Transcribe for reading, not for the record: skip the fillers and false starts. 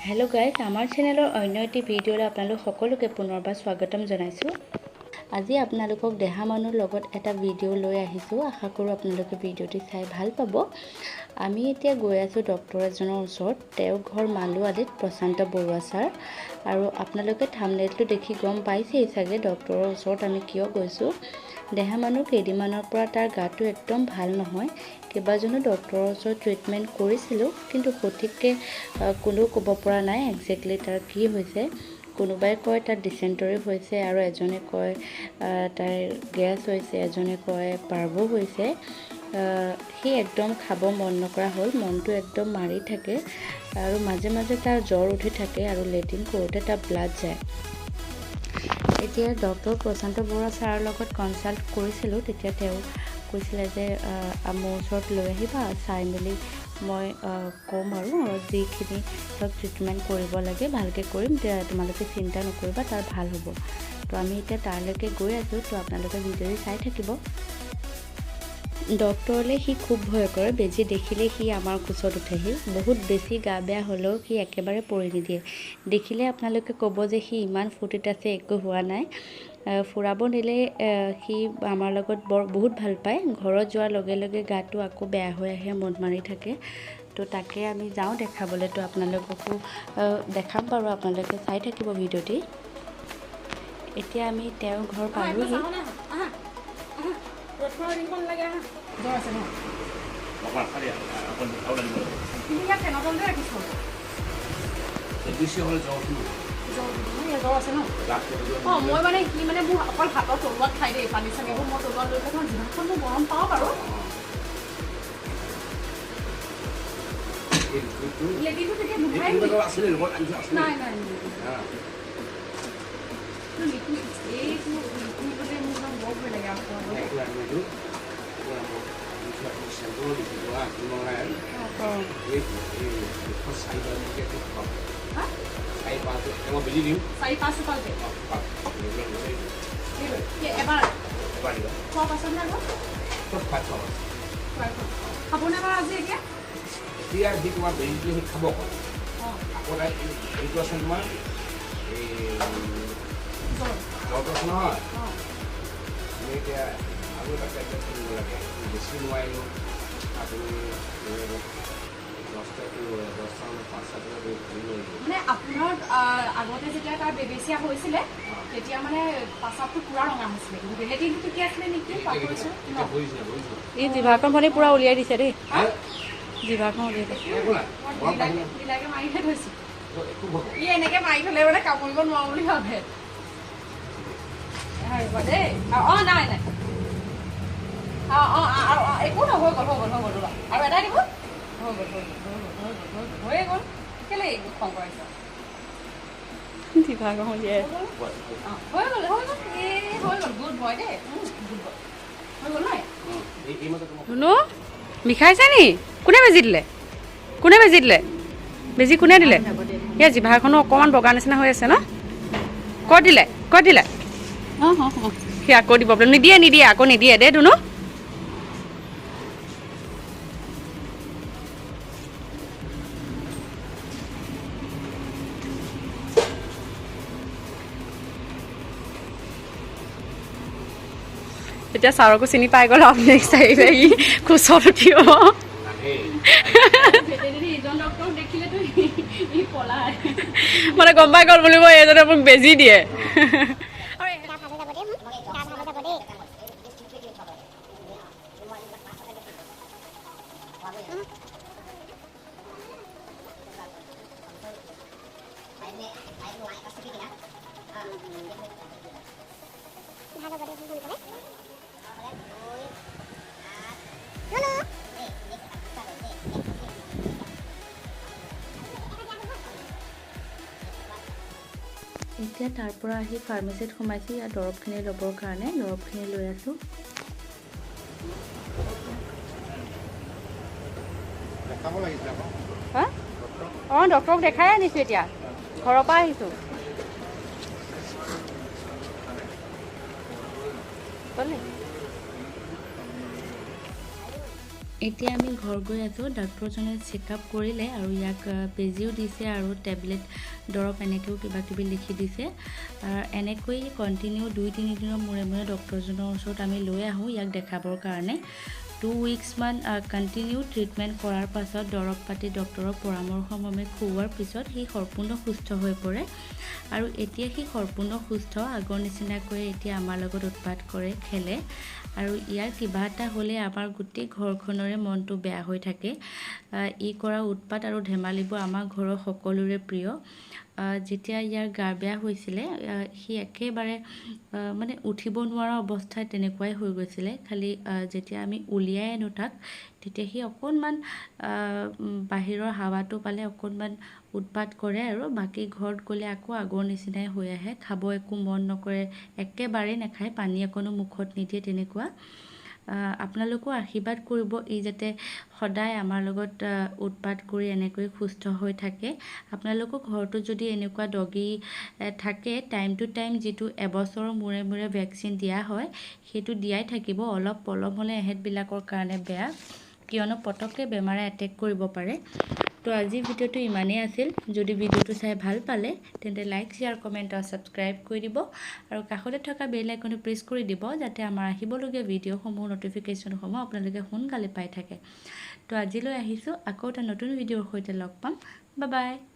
Hello' guys, আমাৰ চেনেলৰ অন্য এটি ভিডিঅ'লৈ আপোনালোক সকলোকে পুনৰবাৰ স্বাগতম জনাইছোঁ। আজি আপোনালোকক দেহা মানুহৰ লগত এটা ভিডিঅ' লৈ আহিছোঁ। আশা কৰোঁ আপোনালোকে ভিডিঅ'টি চাই ভাল পাব। আমি এতিয়া গৈ আছোঁ ডক্টৰ এজনৰ ওচৰত। তেওঁৰ ঘৰ মালুৱালিত, প্ৰশান্ত বৰুৱা ছাৰ। আৰু আপোনালোকে থাম্বনেইলটো দেখি গম পাইছেই চাগে ডক্টৰৰ ওচৰত আমি কিয় গৈছোঁ। দেহা মানুহ কেইদিনমানৰ পৰা তাৰ গাটো একদম ভাল নহয়। কেইবাজনো ডক্টৰৰ ওচৰত ট্ৰিটমেণ্ট কৰিছিলোঁ, কিন্তু সঠিককৈ কোনেও ক'ব পৰা নাই একজেক্টলি তাৰ কি হৈছে। কোনোবাই কয় তাৰ ডিচেণ্টৰী হৈছে, আৰু এজনে কয় তাইৰ গেছ হৈছে, এজনে কয় পাৰ্ভ হৈছে। সি একদম খাব মন নকৰা হ'ল, মনটো একদম মাৰি থাকে আৰু মাজে মাজে তাৰ জ্বৰ উঠি থাকে আৰু লেট্ৰিন কৰোঁতে তাৰ ব্লাড যায়। এতিয়া ডক্টৰ প্ৰশান্ত বৰুৱা ছাৰৰ লগত কনচাল্ট কৰিছিলোঁ, তেতিয়া তেওঁ কৈছিলে যে মোৰ ওচৰত লৈ আহিবা, চাই মেলি মই ক'ম আৰু যিখিনি ধৰক ট্ৰিটমেণ্ট কৰিব লাগে ভালকৈ কৰিম, তোমালোকে চিন্তা নকৰিবা, তাৰ ভাল হ'ব। তো আমি এতিয়া তালৈকে গৈ আছোঁ, তো আপোনালোকে ভিডিঅ'টো চাই থাকিব। ডক্টৰলৈ সি খুব ভয় কৰে, বেজী দেখিলে সি আমাৰ কোচত উঠেহি। বহুত বেছি গা বেয়া হ'লেও সি একেবাৰে পৰি নিদিয়ে। দেখিলে আপোনালোকে ক'ব যে সি ইমান ফূৰ্তিত আছে, একো হোৱা নাই। ফুৰাব নিলে সি আমাৰ লগত বৰ বহুত ভাল পায়। ঘৰত যোৱাৰ লগে লগে গাটো আকৌ বেয়া হৈ আহে, মন মাৰি থাকে। তো তাকে আমি যাওঁ দেখাবলৈ, তো আপোনালোককো দেখাম বাৰু, আপোনালোকে চাই থাকিব ভিডিঅ'টি। এতিয়া আমি তেওঁৰ ঘৰ পালোহি। মই মানে সি মানে মোৰ অকল হাতৰ তলুৱাত খাই দেই, পানী চানীবোৰ মই তলুৱাত লৈ পেলাই জিভাখন মই গৰম পাওঁ বাৰু। নাই নাই, এইটো মোৰ বৰ ভয় লাগে। এতিয়া সি তোমাৰ বেজি দিলে সি খাব, আকৌ তাই এইটো আছে তোমাৰ এই জ্বৰটো আছে নহয়। তুমি এতিয়া আৰু এটা টেবলেট কিনিব লাগে, বেছি নোৱাৰিলেও আপুনি 10টা 5টা মানে আপোনাৰ আগতে যেতিয়া তাৰ বেবেচিয়া হৈছিলে তেতিয়া মানে পাচাবটো পুৰা ৰঙা হৈছিলে, কিন্তু লেট্ৰিনটো ঠিকে আছিলে নেকি পাহৰিছোঁ। এই জিভাখন মানে পুৰা উলিয়াই দিছে দেই, জিভাখন উলিয়াই দিছে, বিলাকে মাৰিহে থৈছোঁ। ই এনেকে মাৰি থ'লে মানে কামুৰিব নোৱাৰো বুলি ভাবে দেই। অঁ নাই নাই, অঁ অঁ একো নহয়, হৈ গ'ল হৈ গ'ল হৈ গ'ল, ৰ'বা আৰু এটাই দিব, হৈ গ'ল হৈ গ'ল হৈ গ'ল হৈ গ'ল হৈ গ'ল হৈয়ে গ'ল। কেলৈ খং কৰাইছ? হৈ গ'ল হৈ গ'ল, এই হৈ গ'ল, গুড বয় দেই, গুড বয়, হৈ গ'ল নহয়। ধুনু বিষাইছে নি? কোনে বেজি দিলে? কোনে বেজি দিলে? বেজি কোনে দিলে? ইয়াৰ জিভাখনো অকণমান বগা নিচিনা হৈ আছে ন? ক'ত দিলে? ক'ত দিলে? অঁ অঁ অঁ, সি আকৌ দিব বোলে। নিদিয়ে নিদিয়ে, আকৌ নিদিয়ে দেই ধুনু। এতিয়া ছাৰকো চিনি পাই গ'ল, নেক্সট আহিলে ই কোচত উঠিব। মানে গম পাই গ'ল বুলিব এইজনে মোক বেজি দিয়ে। এতিয়া তাৰ পৰা আহি ফাৰ্মাচীত সোমাইছোঁ, ইয়াত দৰৱখিনি ল'বৰ কাৰণে। দৰৱখিনি লৈ আছোঁ। অঁ ডক্টৰক দেখাই আনিছোঁ, এতিয়া ঘৰৰ পৰা আহিছোঁ। এতিয়া আমি ঘৰ গৈ আছোঁ। ডাক্তৰজনে চেকআপ কৰিলে আৰু ইয়াক বেজীও দিছে আৰু টেবলেট, দৰৱ এনেকৈও কিবা কিবি লিখি দিছে। এনেকৈ কণ্টিনিউ 2-3 দিনৰ মূৰে মূৰে ডক্টৰজনৰ ওচৰত আমি লৈ আহোঁ ইয়াক দেখাবৰ কাৰণে। 2 উইকছমান কণ্টিনিউ ট্ৰিটমেণ্ট কৰাৰ পাছত, দৰৱ পাতি ডক্টৰৰ পৰামৰ্শ মৰ্মে খুওৱাৰ পিছত সি সম্পূৰ্ণ সুস্থ হৈ পৰে। আৰু এতিয়া সি সম্পূৰ্ণ সুস্থ, আগৰ নিচিনাকৈ এতিয়া আমাৰ লগত উৎপাত কৰে, খেলে। আৰু ইয়াৰ কিবা এটা হ'লে আমাৰ গোটেই ঘৰখনৰে মনটো বেয়া হৈ থাকে। ই কৰা উৎপাত আৰু ধেমালিবোৰ আমাৰ ঘৰৰ সকলোৰে প্ৰিয়। যেতিয়া ইয়াৰ গা বেয়া হৈছিলে, সি একেবাৰে মানে উঠিব নোৱাৰা অৱস্থাত তেনেকুৱাই হৈ গৈছিলে। খালি যেতিয়া আমি উলিয়াই আনো তাক, তেতিয়া সি অকণমান বাহিৰৰ হাৱাটো পালে অকণমান উৎপাত কৰে আৰু বাকী ঘৰত গ'লে আকৌ আগৰ নিচিনাই হৈ আহে। খাব একো মন নকৰে, একেবাৰেই নাখায়, পানী অকণো মুখত নিদিয়ে তেনেকুৱা। আপোনালোকেও আশীৰ্বাদ কৰিব, ই যাতে সদায় আমাৰ লগত উৎপাত কৰি এনেকৈ সুস্থ হৈ থাকে। আপোনালোকৰ ঘৰতো যদি এনেকুৱা ডগী থাকে, টাইম টু টাইম যিটো এবছৰৰ মূৰে মূৰে ভেকচিন দিয়া হয়, সেইটো দিয়াই থাকিব। অলপ পলম হ'লে এহেঁতবিলাকৰ কাৰণে বেয়া, কিয়নো পটককৈ বেমাৰে এটেক কৰিব পাৰে। তো আজিৰ ভিডিঅ'টো ইমানেই আছিল। যদি ভিডিঅ'টো চাই ভাল পালে, তেন্তে লাইক, শ্বেয়াৰ, কমেণ্ট আৰু ছাবস্ক্ৰাইব কৰি দিব আৰু কাষতে থকা বেল আইকনটো প্ৰেছ কৰি দিব, যাতে আমাৰ আহিবলগীয়া ভিডিঅ'সমূহ ন'টিফিকেশ্যনসমূহ আপোনালোকে সোনকালে পাই থাকে। তো আজিলৈ আহিছোঁ, আকৌ এটা নতুন ভিডিঅ'ৰ সৈতে লগ পাম। Bye bye.